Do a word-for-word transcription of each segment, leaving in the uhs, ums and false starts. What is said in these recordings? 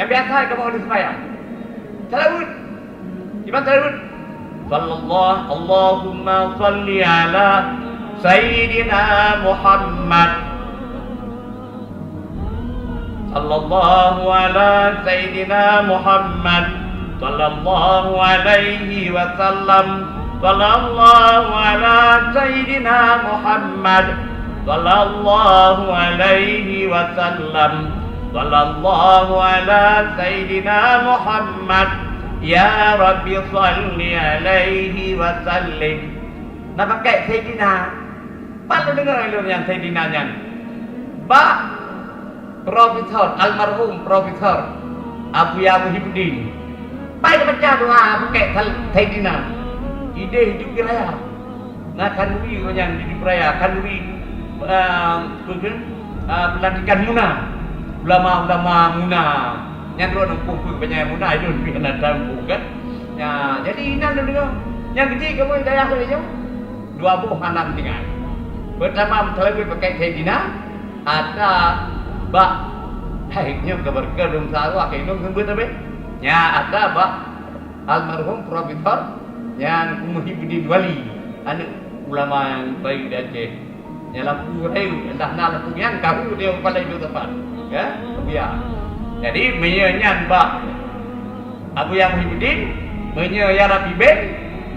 Biasa kamoe ureueng seumayang. Salawat. Iban salawat. Sallallahu, Allahumma salli ala Sayyidina Muhammad. Sallallahu ala Sayyidina Muhammad. Sallallahu alaihi wasallam. Sallallahu ala Sayyidina Muhammad. Sallallahu alaihi wasallam. Sallallahu ala Sayyidina Muhammad. Ya Rabbi salli alaihi wasallim. Na pakai Sayyidina. Pat lôn deungoe lôn nyan Saidina nyan? Bak Profesor, almarhum Profesor Abuya Muhyiddin. Pai baca doa bukét Saidina. Idéh hidup di raya. Na khanduri nyan hidup raya, khanduri, eh, peulatihan Muna. Ulama-ulama Muna. Nyan droe nang pungkui banyak Muna, idun pih na tampung kan. Ya, jadi inan lôn deungoe. Nyang keuji kamoe dayah lôn nyoe. Dua boh hana meutinggai. Peutama meuteuleuweh pakai Saidina, ata bak, hai, nyoe keubeureukat lôn sawa keu inong ngon beuet abeh. Nya ata bak almarhum Profesor nyan Muhyiddin Wali, aneuk ulama nyang baik di Aceh. Nyang lampu rayeuk, entah na lampu nyan, kahu dia kepala ibu tepat. Ya, biar. Jadi, meunyoe nyan bak Abuya Muhyiddin, meunyoe ya Rabbi Ben,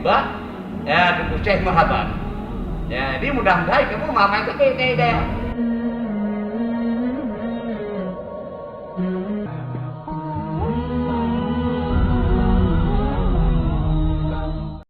bak Ya, Teungku Syekh Marhaban. Ya, jadi mudah-mudahan kamoe mamai sabe dayah.